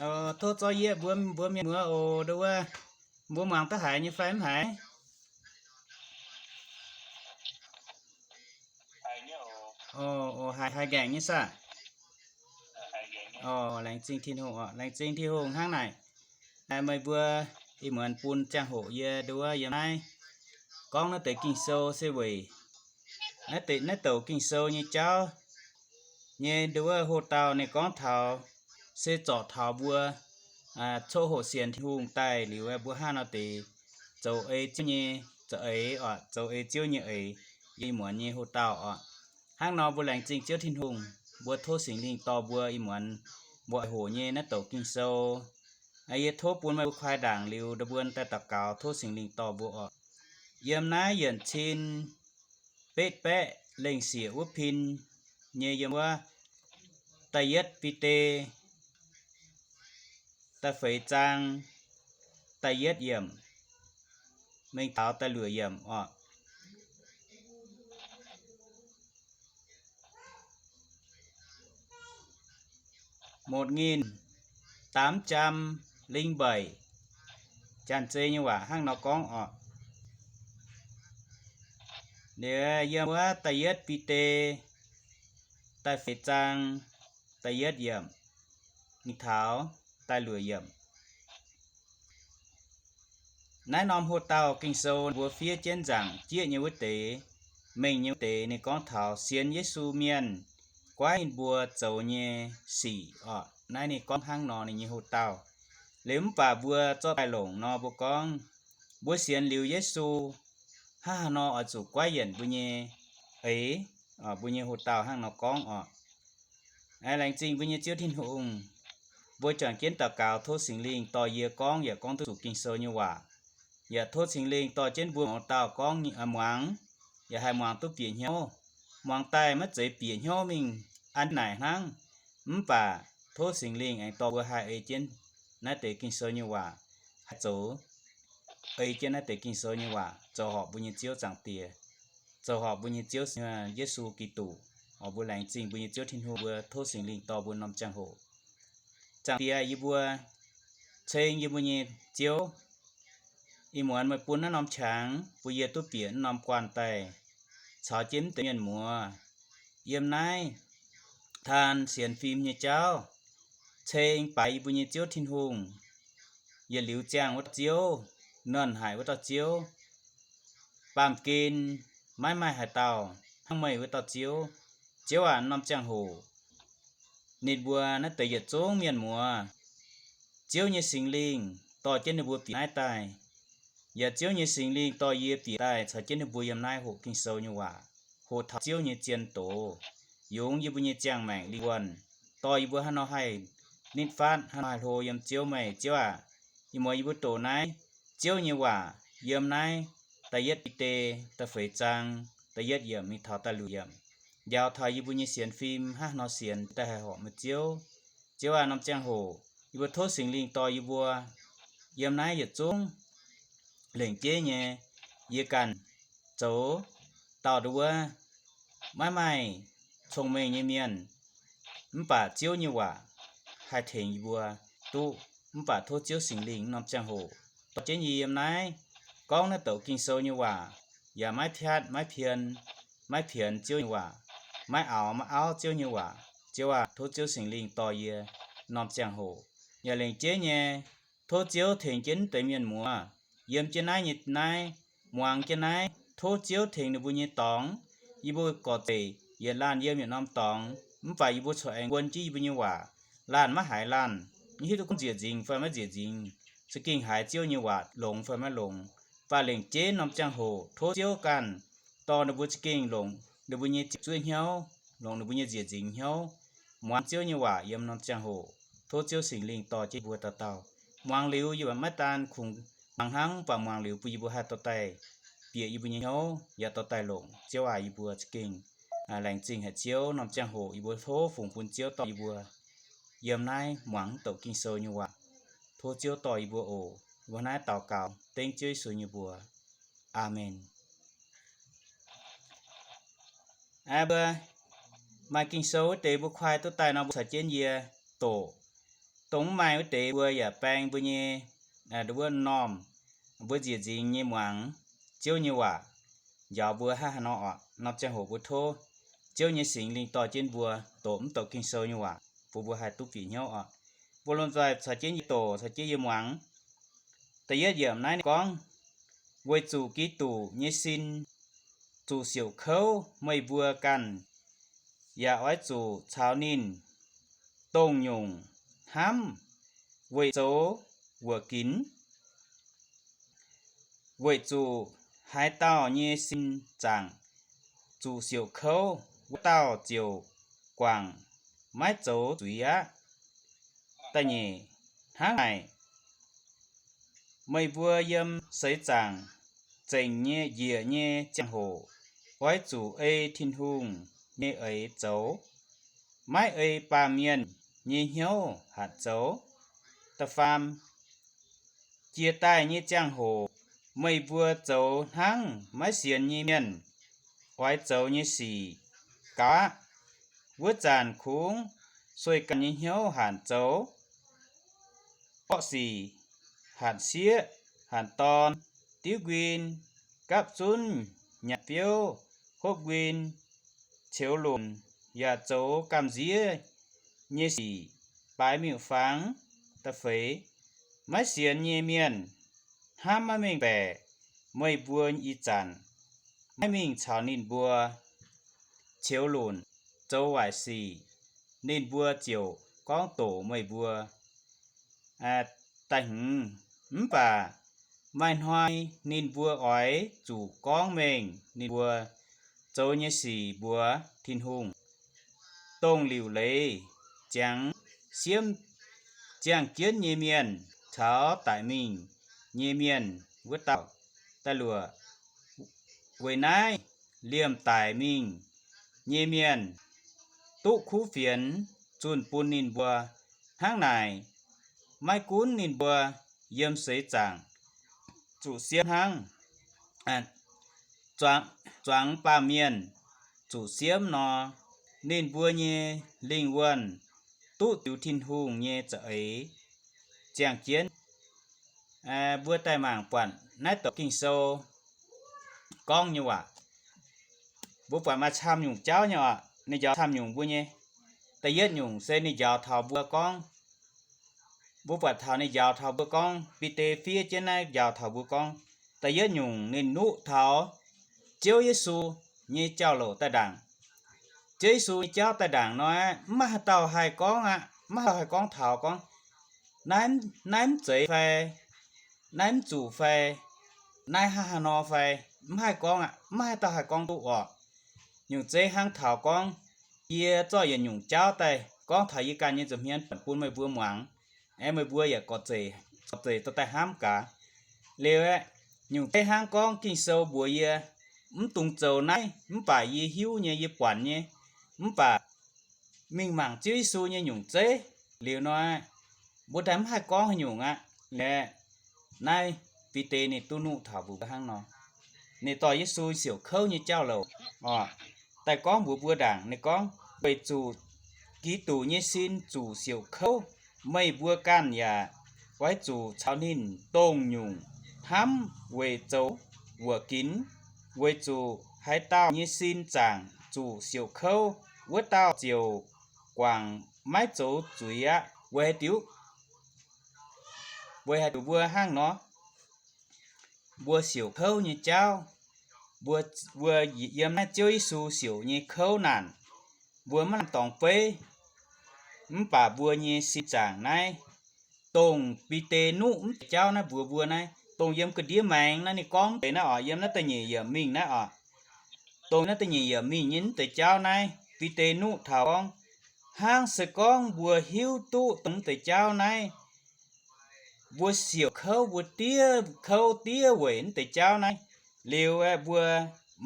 Tov zorqv yie mbuo, mbuo mienh muoz oc, nduov wuov, mbuo muangx duqv haiz nyei fai mv haiz? Oc, haiz, haiz nqaengc nyei saah? Oc, laengz zingh Tin-Hungh oc, laengz zingh Tin-Hungh hnangv naaic. Meih mbuo ih muonz bun ziangh hoc yie nduov wuov yiem naaiv gorngv naaiv deix Ging-Sou se weic naaiv deix, naaiv douc Ging-Sou nyei jauv nyei nduov wuov hoc-dauh ninh gorngv taux se zorc taux mbuo coqv hoqc sienx Tin-Hungh daaih liuz, mbuo hnangv nor deix zoux ei Ziouv nyei za'eix oc, zoux ei Ziouv nyei eix, yie ih muonz nyei hoc-dauh oc. Hnangv nor mbuo laengz zingh Ziouv Tin-Hungh, mbuo tov Singx Lingh dorh mbuo ih muonz mbuo oix hoqc nyei naaiv douc Ging-Sou. Yie tov bun meih mbuo kuaaiv ndaangc liuz, mbuo daaih daux gaux tov Singx Lingh dorh mbuo oc. Yiem naaiv yienc cin betv baeqv lengh siec wuov pin nyei yiem wuov da'yietv Bide da'feix zaang da'yietv yiemc mingh taux da'luoqc yiemc oc. Một nghìn tám trăm linh bảy, Janx-Zei nyei waac hnangv nor gorngv oc. Liuz yiem wuov da'yietv Bide da'feix zaang da'yietv yiemc mingh taux da'luoqc yiemc. Naaiv norm hoc-dauh Ging-Sou mbuo fiev jienv nzaangc jieqv nyei wuov deix, mengh nyei wuov deix, ninh gorngv taux sienx Yesu mienh guaiv ninh mbuo zoux nyei sic oc. Naaiv ninh gorngv hnangv nor ninh nyei hoc-dauh. Liuz mv baac mbuo zorqv daaih longc nor mbuo gorngv, mbuo sienx liuz Yesu hnangv haaix nor oix zuqc guaiv yienc mbuo nyei eix, mbuo nyei hoc-dauh hnangv nor gorngv oc. Laengz zingh mbuo nyei Ziouv Tin-Hungh, mbuo juangc jienv daux gaux tov Singx Lingh dorh yie gorngv yaac gorngv duqv zuqc Ging-Sou nyei waac. Yaac tov Singx Lingh dorh jienv mbuo mouz dauh gorngv muangx, yaac haih muangx duqv bieqc hnyouv. Muangx daaih maiv zeiz bieqc hnyouv mingh an naaic hnangv. Mv baac tov Singx Lingh aengx dorh mbuo haih ei jienv naaiv deix Ging-Sou nyei waac, haih zoux ei jienv naaiv deix Ging-Sou nyei waac zoux horpc mbuo nyei Ziouv Zaangc Diex, zoux horpc mbuo nyei Ziouv Yesu Giduc. Oc, mbuo laengz zingh mbuo nyei Ziouv Tin-Hungh, mbuo tov Singx Lingh dorh mbuo norm ziangh hoc. Zaangc Diex, yie mbuo ceng yie mbuo nyei Ziouv, ih muonz meih bun naaiv norm qangx bun yie duqv bieqc naaiv norm guanh daaih caux jienv mv deix mienh muoz yiem naaiv taan sienx fim nyei jauv, ceng baaix yie mbuo nyei Ziouv Tin-Hungh, yietc liuz ziangh wuov dauh Ziouv, nonc haic wuov dauh Ziouv, baamh gen maiv maaih haaix dauh hnangv meih wuov dauh Ziouv. Ziouv aac, norm ziangh hoc ninh mbuo naaiv deix yietc zungv mienh muoz, Ziouv nyei Singx Lingh dorh jienv ninh mbuo bieqc naaiv daaih. Yaac Ziouv nyei Singx Lingh dorh yie bieqc daaih caux jienv ninh mbuo yiem naaiv hoqc Ging-Sou nyei waac, hoqc taux Ziouv nyei zien doz, yungz yie mbuo nyei ziangh maengc lingh wuonh, dorh yie mbuo haaix nor haih nitv fatv, haaix nor haih hlo yiem Ziouv meih. Ziouv aac, ih muonz yie mbuo doqc naaiv Ziouv nyei waac yiem naaiv da'yietv Bide da'feix zaang da'yietv yiemc mingh taux da'luoqc yiemc, njaaux taux yie mbuo nyei sienx fim hnangv haaix nor sienx daaih haih horpc meih Ziouv. Ziouv aac, norm ziangh hoc yie mbuo tov Singx Lingh dorh yie mbuo yiem naaiv yietc zungv lengc jeiv nyei, yie ganh zoux dauh nduov wuov maiv maaih cong-mengh nyei mienh, mv baac Ziouv nyei waac haih tengx yie mbuo duqv. Mv baac tov Ziouv Singx Lingh norm ziangh hoc dorh jienv yie yiem naaiv gorngv naaiv douc Ging-Sou nyei waac, yaac maiv piatv maiv pien, maiv pienx Ziouv nyei waac, maiv aaux maiv auv Ziouv nyei waac. Ziouv aac, tov Ziouv Singx Lingh dorh yie norm ziangh hoc. Yaac lengc jeiv nyei, tov Ziouv tengx jienv mv deix mienh muoz yiem jienv naaiv nyei naaiv, muangx jienv naaiv, tov Ziouv tengx ninh mbuo nyei dorngx. Yie mbuo gorx-zeic yietc laanh yiem yietc norm dorngx, mv baac yie mbuo corc aengx guon jienv yie mbuo nyei waac, laanh maiv haiz laanh, maiv hiuv duqv gorngv nzieqc nzingx fai maiv nzieqc nzingx, za'gengh haiz Ziouv nyei waac longx fai maiv longx. Mv baac lengc jeiv norm ziangh hoc tov Ziouv ganh dorh ninh mbuo za'gengh longc ninh mbuo nyei ziepc zuoqv hnyouv, longc ninh mbuo nyei nzieqc nzingx hnyouv, muangx Ziouv nyei waac yiem norm ziangh hoc. Tov Ziouv Singx Lingh dorh jienv yie mbuo dauh dauh. Muangx liuz yie mbuo maiv daan kungx muangx hnangv, mv baac muangx liuz bun yie mbuo haih dorh daaih bieqc yie mbuo nyei hnyouv, yaac dorh daaih longc. Ziouv aac, yie mbuo za'gengh laengz zingh haic Ziouv. Norm ziangh hoc yie mbuo tov fungx bun Ziouv dorh yie mbuo yiem naaiv muangx mv douc Ging-Sou nyei waac. Tov Ziouv dorh yie mbuo oc. Yie mbuo naaiv daux gaux dengv Ziouv Yesu nyei mbuox. Aamen. Aa, mbuo maaih Ging-Sou wuov deix mbuo kuaai duqv daaih nor, mbuo caux jienv yie doqc. dongh mv maaih wuov deix mbuo yaac baeng mbuo nyei, wuov normh, mbuo nzieqc nzingx nyei muangx Ziouv nyei waac, njaaux mbuo hnangv haaix nor oc. Norm ziangh hoc mbuo tov Ziouv nyei Singx Lingh dorh jienv mbuo doqc mv doqc Ging-Sou nyei waac bun mbuo haih duqv bieqc hnyouv oc. Mbuo lomh nzoih caux jienv yie doqc, caux jienv yie muangx. Da'yietv yiemc naaiv ninh gorngv, weic zuqc Giduc nyei sin zuqc siouc kouv, meih mbuo ganh yaac oix zuqc caux ninh dongh nyungc hnamv weic zoux wuoqc ginx. Weic zuqc haaix dauh nyei sin zaangc zuqc siouc kouv, wuov dauh ziouc guangc maiv zoux zuiz aqv. Da'nyeic, hnangv naaic, meih mbuo yiem seix zaangc zengc nyei njiec nyei ziangh hoc, oix zuqc ei Tin-Hungh nyei eix zoux, maiv ei baamh mienh nyei hnyouv hatc zoux. Da'faam, jiex daaih nyei ziangh hoc meih mbuo zoux hnangv maiv sienx nyei mienh oix zoux nyei sic gaux aqv. Wuov zanc kungx sueih ganh nyei hnyouv hatc zoux, borqv sic, hatc sieqv, hatc dorn, diuv nquin, gapv zunv, nyanc biouv, hopv nquin, ceux lunc, yaac zoux gamh nziev nyei sic, baaix miuc-fangx. Da'feix, maiv sienx nyei mienh hnamv maiv mengh baeqc meih mbuo ih zanc, maiv mingh caux ninh mbuo ceux lunc, zoux waaic sic, ninh mbuo ziouc gorngv doqc meih mbuo. Da'hmz, mv baac maaih hnoi ninh mbuo oix zuqc gorngv mengh ninh mbuo zoux nyei sic mbuox Tin-Hungh, dongh liuc leiz ziangx siemv ziangh jienv nyei mienh caux daic mingh nyei mienh wuov dauh. Da'luoqc, weic naaiv liemh daic mingh nyei mienh duqv kuv fienx zunh bun ninh mbuo. Hnangv naaic, maiv gunv ninh mbuo yiem seix zaangc zuqc siemv hnangv, zuangx, zuangx baamh mienh zuqc siemv nor, ninh mbuo nyei lingh wuonh duqv diux Tin-Hungh nyei za'eix ziangh jienv. Mbuo daaih mangc buatc naaiv douc Ging-Sou gorngv nyei waac. Mbuo buatc maaih camv nyungc jauv nyei oc. Ninh njaaux camv nyungc mbuo nyei. Da'yietv nyungc se ninh njaaux taux mbuo gorngv, mbuo buatc taux ninh njaaux taux mbuo gorngv, Bide fiev jienv naaiv njaaux taux mbuo gorngv, da'yietv nyungc ninh nuqv taux Ziouv Yesu nyei jauv-louc daaih ndaangc. Ziouv Yesu nyei jauv daaih ndaangc nor, mv maaih haaix dauh haih gorngv aqv. Mv maaih haaix dauh haih gorngv taux gorngv, naaiv, naaiv mv zeiz fai, naaiv mv zuqc fai, naaiv hnangv haaix nor fai, mv haih gorngv aqv. Mv maaih haaix dauh haih gorngv duqv oc. Nyungc zeiv hnangv taux gorngv, yie zorqv yietc nyungc jauv daaih gorngv taux yie ganh nyei nza'hmien bun meih mbuo muangx, aeqv, meih mbuo yaac gorqv zeic, gorqv zeic dorh daaih hnamv gaax. Liuz aeqv, nyungc zeiv hnangv gorngv Ging-Sou mbuox yie, mv dungx zoux naaiv, mv baac yie hiuv nyei, yie buatc nyei, mv baac mingh mangc Ziouv Yesu nyei nyungc zeiv liuz nor, mbuo daaih mv haih gorngv haaix nyungc aqv. Liuz aeqv, naaiv Bide ninh duqv nuqv taux mbuox mbuo hnangv nor. Ninh dorh Yesu siouc kouv nyei jauv-louc oc, daaih gorngv mbuox mbuo ndaangc. Ninh gorngv, weic zuqc Giduc nyei sin zuqc siouc kouv, meih mbuo ganh yaac oix zuqc caux ninh dongh nyungc hnamv weic zoux wuoqc ginx. Weic zuqc haaix dauh nyei sin zaangc zuqc siouc kouv, wuov dauh ziouc guangc maiv zoux zuiz aqv. Weic haaix diuc? Weic haaix diuc mbuo hnangv nor? Mbuo siouc kouv nyei jauv, mbuo, mbuo yiem naaiv Ziouv Yesu siouc nyei kouv naanc, mbuo maiv lamh dorngx beiv. Mv baac mbuo nyei sin zaangc naaiv, dongh Bide nuqv mv deix jauv naaiv mbuox mbuo naaiv, dongh yiem ga'ndiev maengx naaiv ninh gorngv mv deix naaiv oc, yiem naaiv da'nyeic yiemc mingh naaiv oc. Dongh naaiv da'nyeic yiemc mingh nyei mv deix jauv naaiv, Bide nuqv taux gorngv, hnangv se gorngv mbuo hiuv duqv dongh mv deix jauv naaiv, mbuo siouc kouv, mbuo diev kouv diev weic mv deix jauv naaiv, liuz aeqv, mbuo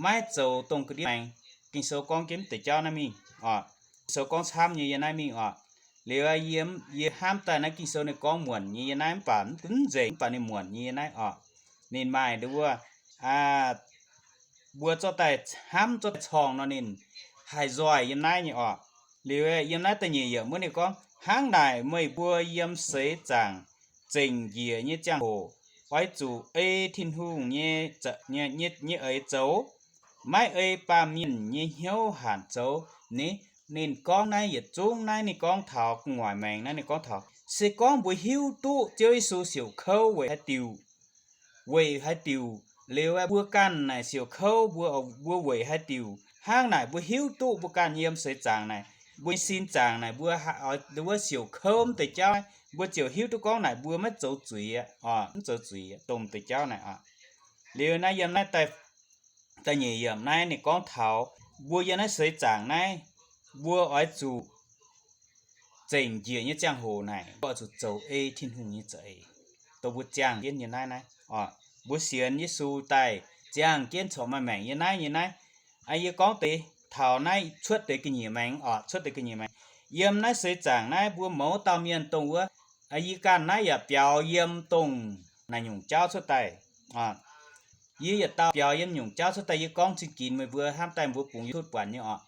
maiv zoux dongh ga'ndiev maengx. Ging-Sou gorngv jienv mv deix jauv naaiv mingh oc. Ging-Sou gorngv camv nyei yiem naaiv mingh oc. Liuz aeqv, yie, yie hnamv daaih naaiv Ging-Sou ninh gorngv muonc nyei yiem naaiv, mv baac mv nzengc, mv baac ninh muonc nyei yiem naaiv oc. Ninh maaih nduov, mbuo zorqv daaih hnamv, zorqv daaih corngh nor ninh haih nzoih yiem naaiv nyei oc. Liuz aeqv, yiem naaiv da'nyeic yiemc wuov ninh gorngv, Hnangv naaic meih mbuo yiem seix zaangc zengc njiec nyei ziangh hoc, oix zuqc ei Tin-Hungh nyei, nyei, nyei eix zoux, maiv ei baamh mienh nyei hnyouv hanc zoux. Ninh, ninh gorngv naaiv yietc zungv naaiv, ninh gorngv taux gu'nguaaic maengx naaiv, ninh gorngv taux se gorngv mbuo hiuv duqv Ziouv Yesu siouc kouv weic haaix diuc, weic haaix diuc, liuz aeqv, mbuo ganh naaic siouc kouv mbuo, mbuo weic haaix diuc. Hnangv naaic mbuo hiuv duqv mbuo ganh yiem seix zaangc naaic, mbuo nyei sin zaangc naaic, mbuo wuov siouc kouv mv deix jauv, mbuo ziouc hiuv duqv gorngv naaic mbuo maiv zoux zuiz, mv zoux zuiz dongh deix jauv naaic aqv. Liuz naaiv yiem naaiv da'nyeic yiemc naaiv ninh gorngv taux mbuo yiem naaiv seix zaangc naaiv, mbuo oix zuqc zengc njiec nyei ziangh hoc naaic, mbuo oix zuqc zoux ei Tin-Hungh nyei za'eix, dongh mbuo ziangh jienv nyei naaiv naaiv oc. Mbuo sienx Yesu daaih ziangh jienv corc maaih maengc yiem naaiv nyei naaiv. Yie gorngv deix taux naaiv cuotv deix ga'nyiec maengx oc, cuotv deix ga'nyiec maengx. Yiem naaiv seix zaangc naaiv mbuo mouz dauh mienh dongh wuov, yie ganh naaiv yaac biaux yiem dongh naaic nyungc jauv cuotv daaih. Yie yietc dauh biaux yiem nyungc jauv cuotv daaih, yie gorngv zingh ginx meih mbuo hnamv daaih mbuo bungx YouTube buatc nyei oc.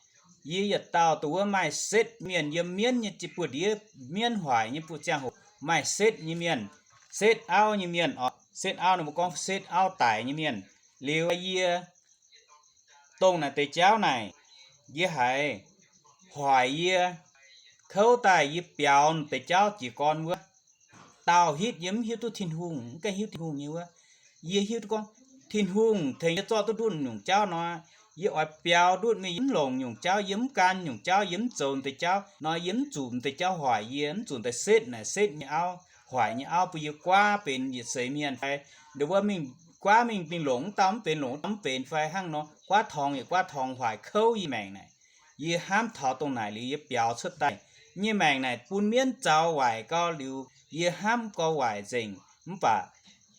Yie yietc dauh dongh wuov maaih setv mienh yiem mienv nyei buoz-ndiev, mienv hoic nyei buoz ziangh hoc, maaih setv nyei mienh, setv auv nyei mienh oc. Setv auv nor mbuo gorngv setv auv daic nyei mienh. Liuz yie dongh naaic deix jauv naaic, yie haiz hoic yie, kouv daaih yie biaux deix jauv jiez gorn wuov, dauh hitv yie mv hiuv duqv Tin-Hungh, mv gaengh hiuv Tin-Hungh nyei wuov. Yie hiuv duqv gorngv Tin-Hungh tengx yie zorqv duqv nduqv nyungc jauv nor, yie oix biaux nduqv mingh, yie mv longc nyungc jauv, yie mv gan nyungc jauv, yie mv zoux deix jauv nor, yie mv zuqc deix jauv hoic yie, mv zuqc deix setv naaic, setv nyei auv, hoic nyei auv bun yie guaav benx yietc seix mienh fai, nduov wuov mingh guaav mingh, mingh longc wuov dauh mv benx, longc wuov dauh mv benx fai hnangv nor, guaav torngx yietc guaav torngx hoic kouv yie maengc naaic. Yie hnamv taux dongh naaic liuz yie biaux cuotv daaih nyei maengc naaic bun mienv zaux waaic gau liuz, yie hnamv gau waaic nzengc. Mv baac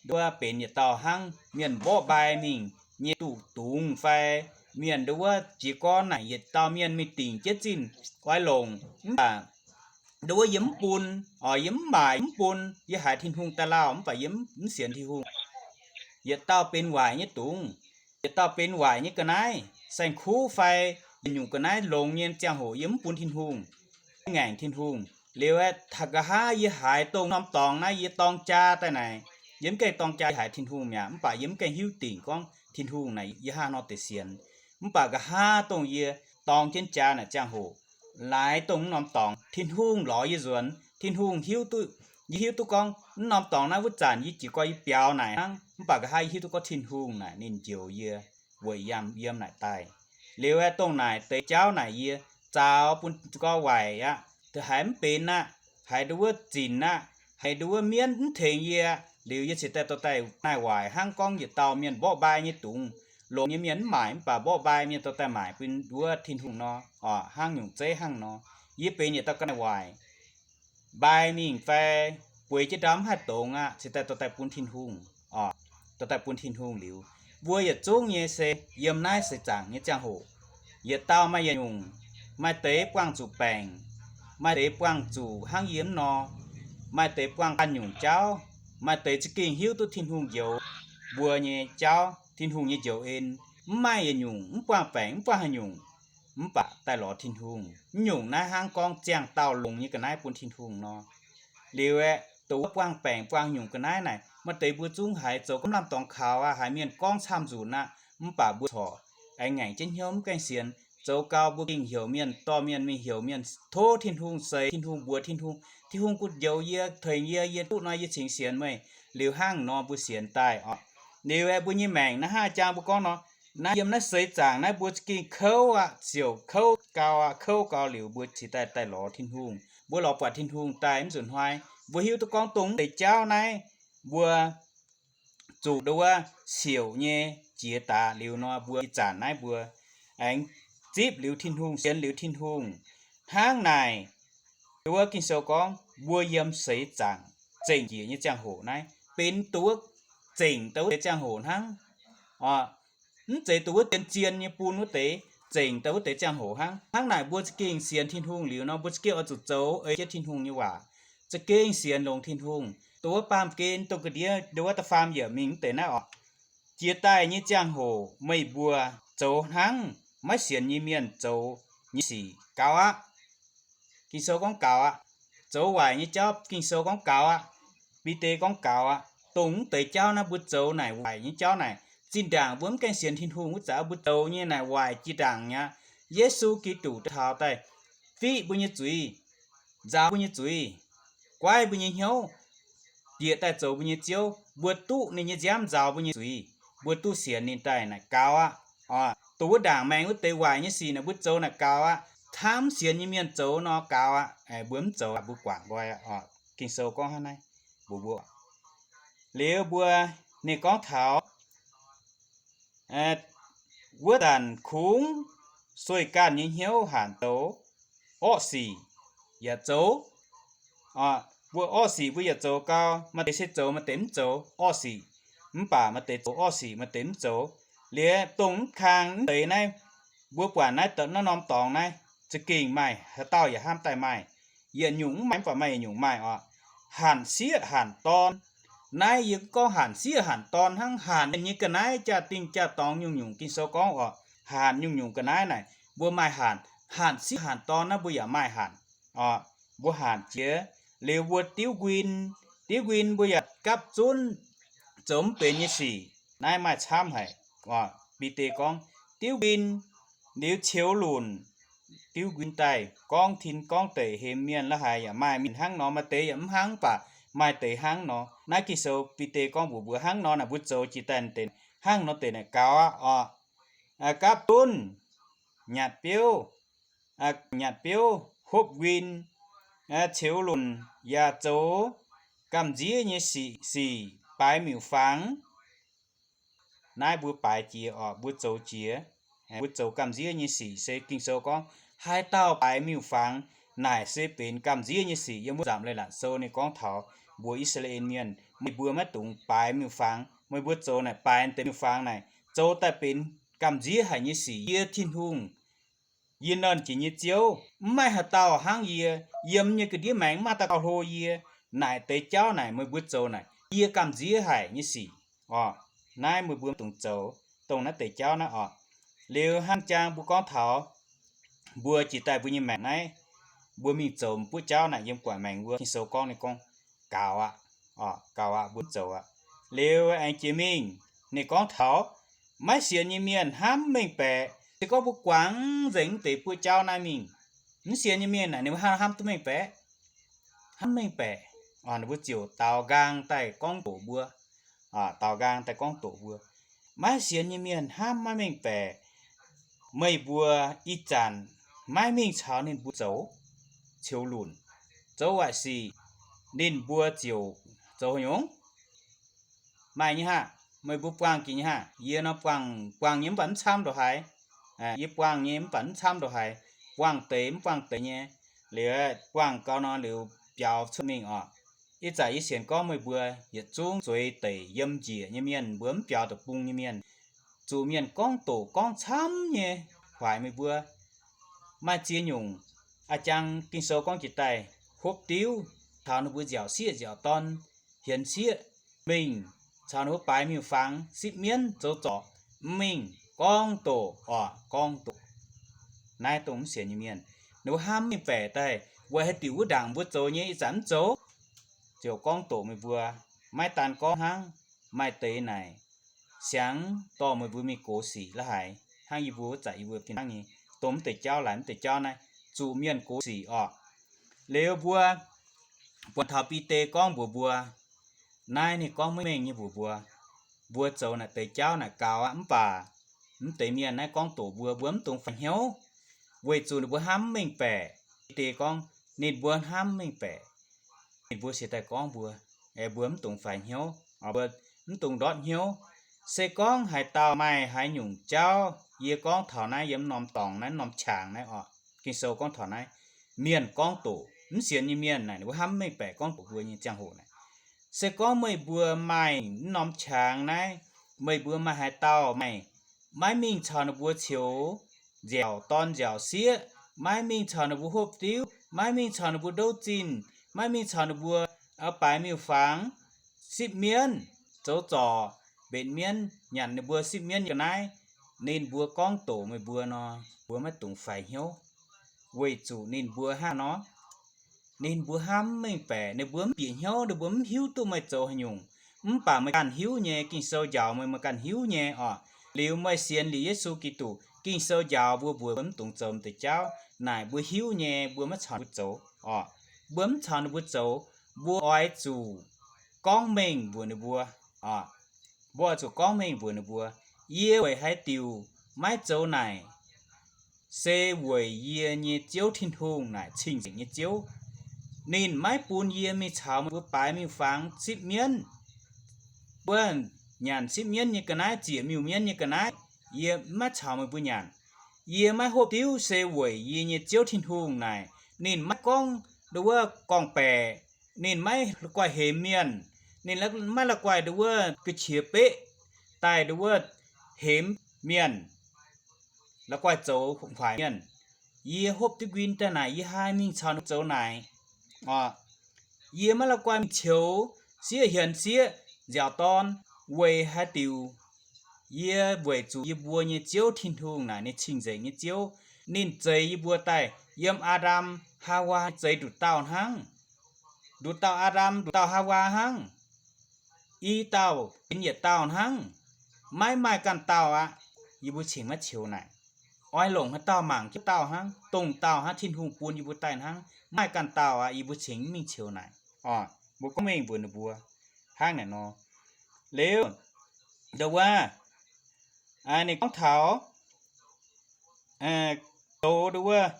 nduov benx yietc dauh hnangv mienh mborqv mbai mingh nyei duqv dungz fai, mienh nduov wuov jiez gorn naaic yietc dauh mienh mingh dingc jienv zinh oix longc, mv baac nduov wuov yie mv bun, oix yie mv maaic mv bun, yie haiz Tin-Hungh daaih lauh, mv baac yie mv sienx Tin-Hungh. Yietc dauh benx waaic nyei dungz, yietc dauh benx waaic nyei ga'naaiv, saeng-kuv fai yietc nyungc ga'naaiv longx nyei ziangh hoc yie mv bun Tin-Hungh, yie ngaengc Tin-Hungh. Liuz aeqv, nqa'haav yie haiz dongh norm dorngx naaiv yie dorng jaa daaih naaic, yie mv gaengh dorng jaa, yie haiz Tin-Hungh mi'aqv, mv baac yie mv gaengh hiuv dingc gorngv Tin-Hungh naaic yie hnangv haaix nor deix sienx. Mv baac nqa'haav dongh yie dorng jienv jaa naaic ziangh hoc, laaix dongh mv norm dorngx Tin-Hungh lorz yie nzuonx. Tin-Hungh hiuv duqv, yie hiuv duqv gorngv mv norm dorngx naaiv wuov zanc yie jiez gorn yie biaux naaic hnangv, mv baac nqa'haav yie hiuv duqv gorngv Tin-Hungh naaic ninh njoux yie weic yiem naaic daaih. Liuz aeqv, dongh naaic deix jauv naaic yie zaux bun gorx waaic aqv, haiz mv benx aqv, haiz nduov wuov zinc aqv, haiz nduov wuov mienv mv tengx yie, liuz yie cingx daaih dorh daaih naaic waaic hnangv gorngv yietc dauh mienh mborqv mbai nyei dungz, longx nyei mienh mv maaic, mv baac mborqv mbai mienh dorh daaih maaic bun nduov Tin-Hungh nor, oc, hnangv nyungc zeiv hnangv nor. Yie benx yietc dauh ga'naaiv waaic, mbai mingh fai bueix jienv ndau mv haih dongz aqv, cingx daaih dorh daaih bun Tin-Hungh, oc, dorh daaih bun Tin-Hungh liuz, mbuo yietc zungv nyei se yiem naaiv seix zaangc nyei ziangh hoc, yietc dauh maaih yietc nyungc, maaih deix buangh zuqc baengc, maaih deix buangh zuqc hnangv yie mv nor, maaih deix buangh ganh nyungc jauv, maaih deix za'gengh hiuv duqv Tin-Hungh njoux mbuo nyei jauv, Tin-Hungh nyei njoux en. Mv maaih yietc nyungc mv buangh baengc, mv buangh haaix nyungc, mv baac daaih lorz Tin-Hungh. Mv nyungc naaiv hnangv gorngv ziangh dauh longx nyei ga'naaiv bun Tin-Hungh nor. Liuz aeqv, dongh wuov buangh baengc buangh nyungc ga'naaiv naaic, maaih deix mbuo zungv haiz zoux gomv lamh dorngx kaux aqv, haiz mienh gorngv camv nzunc aqv, mv baac mbuo corc aengx ngaengc jienv hnyouv mv gaengh sienx. Zoux gau mbuo gengh heuc mienh, dorh mienh mingh heuc mienh tov Tin-Hungh, seix Tin-Hungh, mbuox Tin-Hungh, Tin-Hungh gu njoux yie, tengx yie, yie duqv nor yie cingx sienx meih. Liuz hnangv nor mbuo sienx daaih oc. Liuz aeqv, mbuo nyei maengc naaiv hnangv jang mbuo gorngv nor, naaiv yiem naaiv seix zaangc naaiv mbuo za'gengh kouv aqv, siouc kouv gau aqv, kouv gau liuz mbuo cingx daaih daaih lorz Tin-Hungh. Mbuo lorz buatc Tin-Hungh daaih mv nzunc hnoi, mbuo hiuv duqv gorngv dongh mv deix jauv naaiv mbuo zuqc nduov wuov siouc nyei jiex daaih liuz nor, mbuo ih zanc naaiv mbuo aengx zipv liuz Tin-Hungh, sienx liuz Tin-Hungh. Hnangv naaic, nduov wuov Ging-Sou gorngv mbuo yiem seix zaangc zengc njiec nyei ziangh hoc naaiv benx nduov wuov zengc deix wuov deix ziangh hoc hnangv. Mv zeiz dongh wuov zien-zien nyei bun wuov deix, zengc deix wuov deix ziangh hoc hnangv. Hnangv naaic mbuo za'gengh sienx Tin-Hungh liuz nor, mbuo za'gengh oix zuqc zoux ei jienv Tin-Hungh nyei waac, za'gengh sienx longx Tin-Hungh. Dongh wuov baamh gen dongh ga'ndiev nduov wuov da'faam yiemc mingh wuov deix naaiv oc. Jiex daaih nyei ziangh hoc meih mbuo zoux hnangv maiv sienx nyei mienh zoux nyei sic gaux aqv. Ging-Sou gorngv gaux aqv. zoux waaic nyei jauv Ging-Sou gorngv gaux aqv. Bide gorngv gaux aqv. Dongh mv deix jauv naaiv mbuo zoux naaic waaic nyei jauv naaic, zinh ndaangc mbuo mv gaengh sienx Tin-Hungh wuov zanc mbuo zoux nyei naaic waaic jiex ndaangc mi'aqv. Yesu Giduc taux daaih fiqv mbuo nyei zuiz, nzaaux mbuo nyei zuiz, guaiv mbuo nyei hnyouv, bieqc daaih zoux mbuo nyei Ziouv, mbuo duqv ninh nyei nziaamv nzaaux mbuo nyei zuiz, mbuo duqv sienx ninh daaih naaic gaux aqv. Dongh wuov ndaangc maengx wuov deix waaic nyei sic naaic mbuo zoux naaic gaux aqv. Hnamv sienx nyei mienh zoux nor gaux aqv. Mbuo mv zoux mbuo guangc nqoi aqv. Ging-Sou gorngv hnangv naaiv mbuox mbuo. Liuz mbuo, ninh gorngv taux wuov zanc kungx sueih ganh nyei hnyouv hanc zoux orqv sic yaac zoux. Mbuo orqv sic mbuo yaac zoux gau, maaih deix se zoux, maaih deix mv zoux. Orqv sic, mv baac maaih deix zoux orqv sic, maaih deix mv zoux. Liuz dongh mv kang mv deix naaiv, mbuo buatc naaiv da'naaiv norm dorngx naaiv za'gengh maaih, haaix dauh yaac hnamv daaih maaih. Yietc nyungc mv maaih, mv baac maaih yietc nyungc maaih oc. Hanc sieqv hanc dorn. Naaiv yie gorngv hanc sieqv hanc dorn hnangv, hanc mienh nyei ga'naaiv jaa-dingh jaa-dorngx nyungc-nyungc Ging-Sou gorngv oc. Hanc nyungc-nyungc ga'naaiv naaic mbuo maaih hanc. Hanc sieqv hanc dorn naaiv mbuo yaac maaih hanc oc. Mbuo hanc jiex, liuz mbuo diuv nquin, diuv nquin mbuo yaac gapv zunv zoux mv benx nyei sic. Naaiv maaih camv haic. Bide gorngv diuv nquin, liuz ceux lunc, diuv nquin daaih gorngv tin gorngv deic hemx mienh la'haic yaac maaih mienh hnangv nor, maaih deix yaac mv hnangv, mv baac maaih deix hnangv nor. Naaiv Ging-Sou Bide gorngv mbuox mbuo hnangv nor naaic mbuo zoux jiex daaih deix hnangv nor deix naaic gaux aqv oc. Gapv zunv, nyanc biouv, nyanc biouv, hopv nquin, ceux lunc yaac zoux gamh nziev nyei sic, sic baaix miuc-fangx. Naaiv mbuo baaix jiex oc, mbuo zoux jiex, mbuo zoux gamh nziev nyei sic se Ging-Sou gorngv haaix dauh baaix miuc-fangx naaic se benx gamh nziev nyei sic. Yiem wuov nzamc leiz-latc sou ninh gorngv taux mbuox I^saa^laa^en Mienh, meih mbuo maiv dungx baaix miuc-fangx. Meih mbuo zoux naaic baaix deix miuc-fangx naaic, zoux daaih benx gamh nziev haic nyei sic. Yie Tin-Hungh, yie Nernh Jiex nyei Ziouv, mv maaih haaix dauh hnangv yie. Yiem nyei ga'ndiev maengx mv maaih dauh gauh hlo yie. Naaic deix jauv naaic meih mbuo zoux naaic yie gamh nziev haic nyei sic oc. Naaiv meih mbuo maiv dungx zoux dongh naaiv deix jauv naaiv oc. Liuz hnangv jang mbuo gorngv taux mbuo jiex daaih mbuo nyei maengc naaiv, mbuo mingh zoux buoqv jauv naaic yiem gu'nguaaic maengx wuov, Ging-Sou gorngv ninh gorngv gaux aqv, gaux aqv, mbuo mv zoux aqv. Liuz aengx jiex mingh, ninh gorngv taux maiv sienx nyei mienh hnamv mengh baeqc. Se gorngv mbuo guangc nzengc mv deix buoqv jauv naaiv mingh, mv sienx nyei mienh naaic ninh mbuo hnamv, hnamv duqv mengh baeqc, hnamv mengh baeqc, ninh mbuo ziouc daaux nqaang daaih gorngv doqc mbuo, daaux nqaang daaih gorngv doqc mbuo. Maiv sienx nyei mienh hnamv maiv mengh baeqc. Meih mbuo ih zanc maiv mingh caux ninh mbuo zoux, ceux lunc, zoux waaic sic, ninh mbuo ziouc zoux haaix nyungc? Maaih nyei haic. Meih mbuo buangh jiex nyei haic. Yie nor buangh, buangh nyei mv baac mv camv ndongc haaix. Yie buangh nyei mv baac mv camv ndongc haaix. Buangh deix mv buangh deix nyei. Liuz buangh gau nor liuz biaux cuotv mingh oc. Ih zanc yie sienx gorngv meih mbuo yietc zungv zueiz deic yiem njiec nyei mienh, mbuo mv biaux deic-bung nyei mienh, zuqc mienh gorngv doqc gorngv camv nyei huaaix meih mbuo. Maaih ziex nyungc, a'jang Ging-Sou gorngv jiex daaih, hopv diuv caux ninh mbuo nziaauc sieqv nziaauc dorn, hienx sieqv, mingh caux ninh mbuo baaix miuc-fangx, sipv mienv, zoux zorc, mv mingh gorngv doqc oc, gorngv doqc. Naaiv dongh mv sienx nyei mienh, ninh mbuo hnamv mengh baeqc daaih, weic haaix diuc wuov ndaangc mbuo zoux nyei ih zanc mv zoux, ziouc gorngv doqc meih mbuo. Maiv daan gorngv hnangv, maaih deix naaic siangx dorh meih mbuo mingh gox sic la'haic, hnangv yie mbuo wuov zanc yie mbuo fih hnangv nyei, dongh mv deix jauv laaix mv deix jauv naaiv zuqc mienh gox sic oc. Liuz mbuo buatc taux Bide gorngv mbuox mbuo, naaiv ninh gorngv maiv mengh nyei mbuox mbuo, mbuo zoux naaic deix jauv naaic gaux aqv, mv baac mv deix mienh naaiv gorngv doqc mbuo, mbuo mv dungx faix hnyouv, weic zuqc ninh mbuo hnamv mv mengh baeqc. Bide gorngv ninh mbuo hnamv mv mengh baeqc, ninh mbuo se daaih gorngv mbuo, mbuo mv dungx faix hnyouv, mbuo mv dungx ndortv hnyouv. Se gorngv haaix dauh maaih haaix nyungc jauv, yie gorngv taux naaiv yiem norm dorngx naaiv, norm qangx naaiv oc, Ging-Sou gorngv taux naaiv, mienh gorngv doqc, mv sienx nyei mienh naaic, ninh mbuo hnamv mv mengh baeqc gorngv doqc mbuo nyei ziangh hoc naaic. Se gorngv meih mbuo maaih mv norm qangx naaiv, meih mbuo maaih haaix dauh maaih, maiv mingh caux ninh mbuo ceux nziaauc dorn nziaauc sieqv, maiv mingh caux ninh mbuo hopv diuv, maiv mingh caux ninh mbuo ndouv zinh, maiv mingh caux ninh mbuo baaix miuc-fangx, sipv mienv, zoux zorc, mbenc mienv, nyanc ninh mbuo sipv mienv nyei ga'naaiv, ninh mbuo gorngv doqc meih mbuo nor, mbuo maiv dungx faix hnyouv, weic zuqc ninh mbuo hnangv nor, ninh mbuo hnamv mv mengh baeqc, ninh mbuo mv bieqc hnyouv, ninh mbuo mv hiuv duqv meih zoux haaix nyungc. Mv baac meih ganh hiuv nyei, Ging-Sou njaaux meih, meih ganh hiuv nyei oc. Liuz meih sienx liuz Yesu Giduc, Ging-Sou njaaux mbuo, mbuo mv dungx zoux m'deix jauv naaic, mbuo hiuv nyei, mbuo maiv caux ninh mbuo zoux oc. Mbuo mv caux ninh mbuo zoux, mbuo oix zuqc gorngv mengh mbuox ninh mbuo oc. Mbuo oix zuqc gorngv mengh mbuox ninh mbuo, yie weic haaix diuc maiv zoux naaic, se weic yie nyei Ziouv Tin-Hungh naaic cing-nzengc nyei Ziouv. Ninh maiv bun yie mingh caux meih mbuo baaix miuc-fangx sipv mienv, wuov nyanc sipv mienv nyei ga'naaiv, ziec miuc-mienv nyei ga'naaiv. Yie maiv caux meih mbuo nyanc. Yie maiv hopv diuv se weic yie nyei Ziouv Tin-Hungh naaic, ninh maiv gorngv nduov wuov gorngv-baeqc, ninh maiv la'guaih hemx mienh, ninh maiv la'guaih nduov wuov ga'qiex beqv daaih nduov wuov hemx mienh, la'guaih zoux huaix mienh. Yie hopv diuv nquin daaih naaic, yie haih mingh caux ninh zoux naaic oc. Yie maiv la'guaih mingh ceux sieqv hienx sieqv, nziaauc dorn. Weic haaix diuc? Yie weic zuqc yie mbuo nyei Ziouv Tin-Hungh naaic ninh cing-nzengc nyei Ziouv. Ninh zeix yie mbuo daaih yiem Aa^ndam, Haawaa zeix nduqc dauh hnangv. Nduqc dauh Aa^ndam, nduqc dauh Haawaa hnangv. I dauh benx yietc dauh hnangv. Maiv maaih ganh dauh aqv. Yie mbuo cingx maiv ceux naaic. Oix longc haaix dauh mangc jienv dauh hnangv, dongh dauh hnangv Tin-Hungh bun yie mbuo daaih hnangv. Maaih ganh dauh aqv, yie mbuo cingx mv mingh ceux naaic oc. Mbuo gorngv mengh mbuox ninh mbuo hnangv naaic nor. Liuz, nduov wuov, ninh gorngv taux zoux nduov wuov,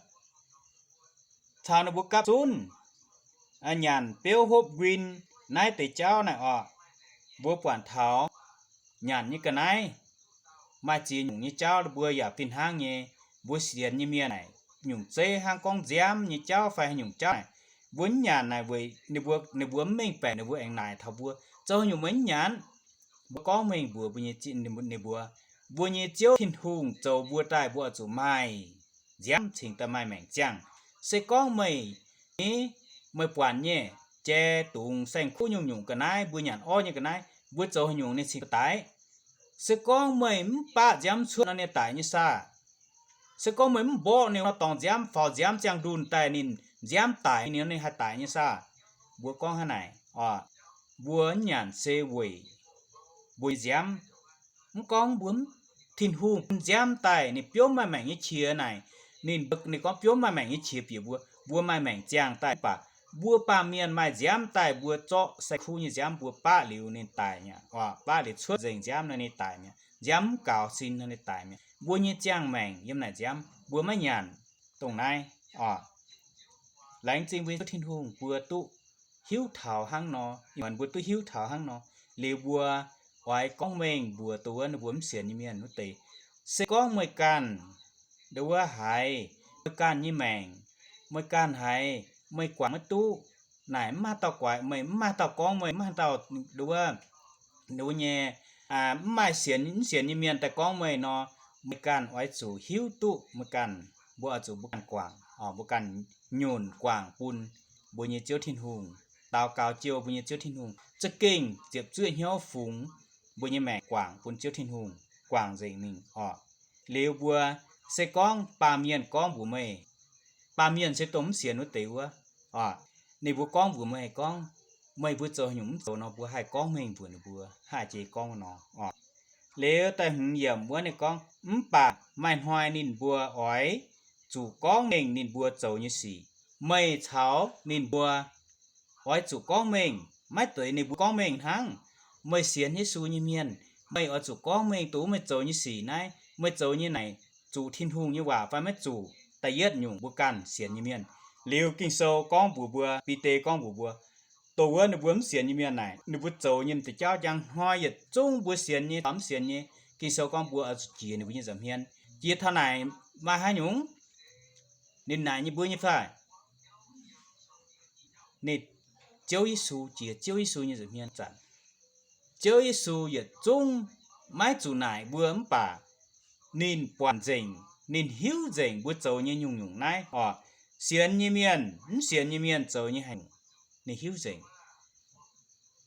caux ninh mbuo gapv zunv, nyanc biouv hopv nquin naaiv deix jauv naaic oc. Mbuo buatc taux nyanc nyei ga'naaiv maaih ziex nyungc nyei jauv, mbuo yaac fih hnangv nyei. Mbuo sienx nyei mienh naaic, nyungc zeiv hnangv gorngv nziaamv nyei jauv fai haaix nyungc jauv naaic, mbuo mv nyanc naaic weic ninh mbuo, ninh mbuo mv mengh baeqc, ninh mbuo aengx naaic taux mbuo, zoux haaix nyungc meih mv nyanc? Mbuo gorngv mengh mbuox mbuo nyei, ninh mbuo, mbuo nyei Ziouv Tin-Hungh zoux mbuo daaih, mbuo oix zuqc maaih nziaamv cingx daaih maaih maengc ziangh. Se gorngv meih, meih buatc nyei jai dungz saeng-kuv nyungc-nyungc ga'naaiv, mbuo nyanc orv nyei ga'naaiv, mbuo zoux haaix nyungc ninh cingx daaih? Se gorngv meih mv baqv nziaamv cuotv nor, ninh daic nyei saah? Se gorngv meih mv mborqv ninh nor, dorngx nziaamv faaux nziaamv ziangh ndunh daaih, ninh nziaamv daic nyei, ninh haih daic nyei saah? Mbuo gorngv hnangv naaic oc. Mbuo mv nyanc se weic mbuo nyei nziaamv. Mv gorngv mbuo, Tin-Hungh bun nziaamv daaih, ninh biomv maaih maengc nyei qiex naaic, ninh, ninh gorngv biomv maaih maengc nyei qiex bieqc mbuo, mbuo maaih maengc ziangh daaih. Mv baac mbuo baamh mienh maaih nziaamv daaih, mbuo zorqv saeng-kuv nyei nziaamv mbuo baqv liuz ninh daic mi'aqv oc. Baqv liuz cuotv nzengc nziaamv nor, ninh daic mi'aqv. Nziaamv mv gaux sin nor, ninh daic mi'aqv. Mbuo nyei ziangh maengc yiem naaic nziaamv, mbuo maiv nyanc dongh naaiv oc. Laengz zingh mbuo Ziouv Tin-Hungh, mbuo duqv hiuv taux hnangv nor, ih muonz mbuo duqv hiuv taux hnangv nor, liuz mbuo oix gorngv mengh mbuox dongh wuov ninh mbuo mv sienx nyei mienh wuov deix. Se gorngv meih ganh nduov wuov haiz, meih ganh nyei maengc, meih ganh haiz, meih guangc maiv duqv, naaic mv maaih dauh guaix meih, mv maaih dauh gorngv meih, mv maaih dauh nduov wuov, nduov nyei, mv maaih sienx, mv sienx nyei mienh daaih gorngv meih nor, meih ganh oix zuqc hiuv duqv meih ganh, mbuo oix zuqc mbuo ganh guangc, mbuo ganh nyunc guangc bun mbuo nyei Ziouv Tin-Hungh, daux gaux jouh mbuo nyei Ziouv Tin-Hungh, za'gengh ziepc zuoqv hnyouv fungx mbuo nyei maengc guangc bun Ziouv Tin-Hungh, guangc nzengc mingh oc. Liuz mbuo se gorngv baamh mienh gorngv mbuox meih, baamh mienh se dongh mv sienx wuov deix wuov oc, ninh mbuo gorngv mbuox meih gorngv, meih mbuo zoux haaix nyungc mv zoux nor, mbuo haih gorngv mengh mbuox ninh mbuo, haih jiex gorngv nor oc. Liuz da'hmz yiemc wuov ninh gorngv, mv baac maaih hnoi ninh mbuo oix zuqc gorngv mengh ninh mbuo zoux nyei sic. Meih caux ninh mbuo oix zuqc gorngv mengh, maiv zeiz ninh mbuo gorngv mengh hnangv. Meih sienx Yesu nyei mienh, meih oix zuqc gorngv mengh dongh meih zoux nyei sic naaiv, meih zoux nyei naaic zuqc Tin-Hungh nyei waac fai maiv zuqc. Da'yietv nyungc mbuo ganh sienx nyei mienh. Liuz Ging-Sou gorngv mbuox mbuo, Bide gorngv mbuox mbuo, dongh wuov ninh mbuo mv sienx nyei mienh naaic, ninh mbuo zoux nyei m'deix jauv njang hnoi yietc zungv mbuo sienx nyei, mv sienx nyei, Ging-Sou gorngv mbuo oix zuqc jiex ninh mbuo nyei nza'hmien. Jiex taux naaic maaih haaix nyungc? Ninh naaic nyei mbuo nyei fai? Ninh, Ziouv Yesu, jiex Ziouv Yesu nyei nza'hmien zanc, Ziouv Yesu yietc zungv maiv zuqc naaic mbuo mv baac ninh buatc nzengc, ninh hiuv nzengc mbuo zoux nyei nyungc-nyungc naaiv oc. Sienx nyei mienh, mv sienx nyei mienh zoux nyei haaix nyungc, ninh hiuv nzengc.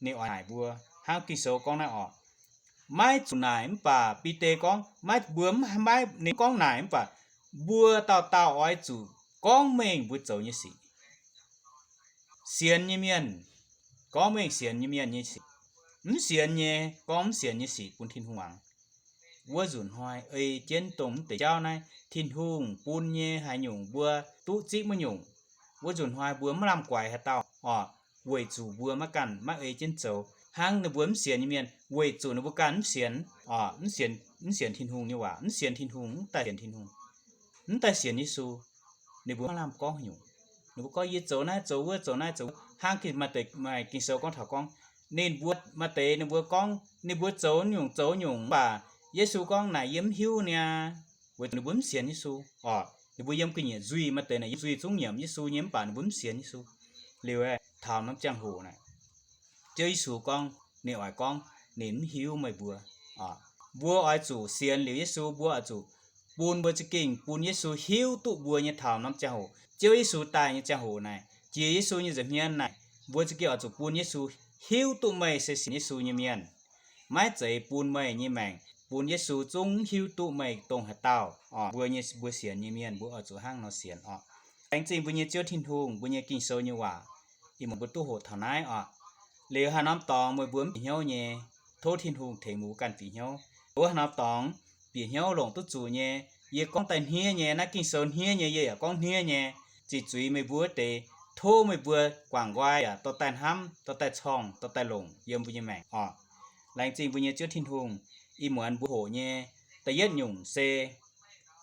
Ninh oix naaic mbuo hnangv Ging-Sou gorngv naaiv oc. Maiv zuqc naaic mv baac Bide gorngv, maiv, mbuo mv, maiv, ninh gorngv naaic mv baac mbuo dauh dauh oix zuqc gorngv mengh mbuo zoux nyei sic. Sienx nyei mienh gorngv mengh sienx nyei mienh nyei sic, mv sienx nyei gorngv mv sienx nyei sic bun Tin-Hungh muangx. Wuov nzunc hnoi ei jienv dongh mv deix jauv naaiv, Tin-Hungh bun nyei haaix nyungc mbuo duqv zipv wuov nyungc. Wuov nzunc hnoi mbuo maiv lamh guaix haaix dauh oc, weic zuqc mbuo maiv ganh maiv ei jienv zoux. Hnangv ninh mbuo mv sienx nyei mienh, weic zuqc ninh mbuo ganh mv sienx oc, mv sienx, mv sienx Tin-Hungh nyei waac, mv sienx Tin-Hungh, mv daaih sienx Tin-Hungh, mv daaih sienx Yesu. Ninh mbuo maiv lamh gorngv haaix nyungc. Ninh mbuo gorngv, yie zoux naaiv zoux wuov, zoux naaiv zoux wuov. Hnangv maaih deix, maaih Ging-Sou gorngv taux gorngv, ninh mbuo maaih deix ninh mbuo gorngv ninh mbuo zoux nyungc zoux nyungc, mv baac Yesu gorngv naaic yie mv hiuv niaa. Weic zuqc ninh mbuo mv sienx Yesu oc. Ninh mbuo yiem ga'nyiec nzuih, maaih deix naaic yiem nzuih zungv nyiemc Yesu nyei, mv baac ninh mbuo mv sienx Yesu. Liuz aeqv, taux norm ziangh hoc naaic, Ziouv Yesu gorngv, ninh oix gorngv ninh mv hiuv meih mbuo oc. Mbuo oix zuqc sienx liuz Yesu, mbuo oix zuqc bun mbuo za'gengh bun Yesu hiuv duqv mbuo nyei taux norm ziangh hoc. Ziouv Yesu daaih nyei ziangh hoc naaic, jiex Yesu nyei nza'hmien naaic, mbuo za'gengh oix zuqc bun Yesu hiuv duqv meih se sienx Yesu nyei mienh. Maiv zeiz bun meih nyei maengc bun Yesu zungv mv hiuv duqv meih dongh haaix dauh oc. Mbuo nyei, mbuo sienx nyei mienh mbuo oix zuqc hnangv nor sienx oc. Laengz zingh mbuo nyei Ziouv Tin-Hungh, mbuo nyei Ging-Sou nyei waac, ih muonz mbuo duqv hoqc taux naaiv oc. Liuz haaix norm dorngx meih mbuo mv bieqc hnyouv nyei, tov Tin-Hungh tengx mbuo ganh bieqc hnyouv. Wuov haaix norm dorngx bieqc hnyouv longc duqv zuqc nyei, yie gorngv daaih hniev nyei, naaiv Ging-Sou hniev nyei, yie yaac gorngv hniev nyei. Ziqc zuiz meih mbuo wuov deix, tov meih mbuo guangc nqoi yaac dorh daaih hnamv, dorh daaih corngh, dorh daaih longc yiem mbuo nyei maengc oc. Laengz zingh mbuo nyei Ziouv Tin-Hungh, ih muonz mbuo hoqc nyei da'yietv nyungc se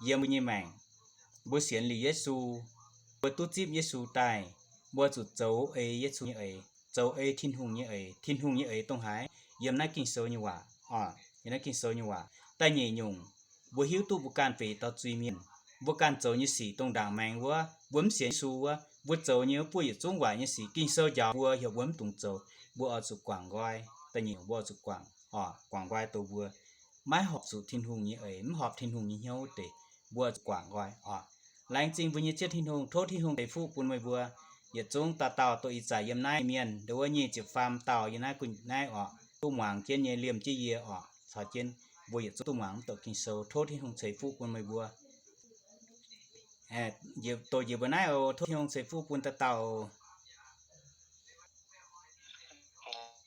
yiem mbuo nyei maengc, mbuo sienx liuz Yesu, mbuo duqv zipv Yesu daaih, mbuo zuqc zoux ei Yesu nyei eix, zoux ei Tin-Hungh nyei eix. Tin-Hungh nyei eix dongh haaix? Yiem naaiv Ging-Sou nyei waac oc. Yiem naaiv Ging-Sou nyei waac. Da'nyeic nyungc, mbuo hiuv duqv mbuo ganh benx dauh zuiz-mienh. Mbuo ganh zoux nyei sic dongh ndaangc maengx wuov, mbuo mv sienx Yesu wuov, mbuo zoux nyei wuov buov yietc zungv waaic nyei sic, Ging-Sou njaaux mbuo heuc mbuo mv dungx zoux. Mbuo oix zuqc guangc nqoi. Da'nyeic nyungc mbuo oix zuqc guangc oc, guangc nqoi doh mbuo maiv horpc zuqc Tin-Hungh nyei eix, mv horpc Tin-Hungh nyei hnyouv wuov deix, mbuo oix zuqc guangc nqoi oc. Laengz zingh mbuo nyei Ziouv Tin-Hungh, tov Tin-Hungh ceix fuqv bun meih mbuo yietc zungv dauh dauh, dongh ih zanc yiem naaiv mienh, ndo wuov nyic ziepc faam dauh yiem naaiv, naaiv oc, duqv muangx jienv nyei, liemh jienv yie oc, caux jienv mbuo yietc zungv duqv muangx mv douc Ging-Sou. Tov Tin-Hungh ceix fuqv bun meih mbuo. Doqc njiec mbuo naaiv oc. Tov Tin-Hungh ceix fuqv bun dauh dauh oc.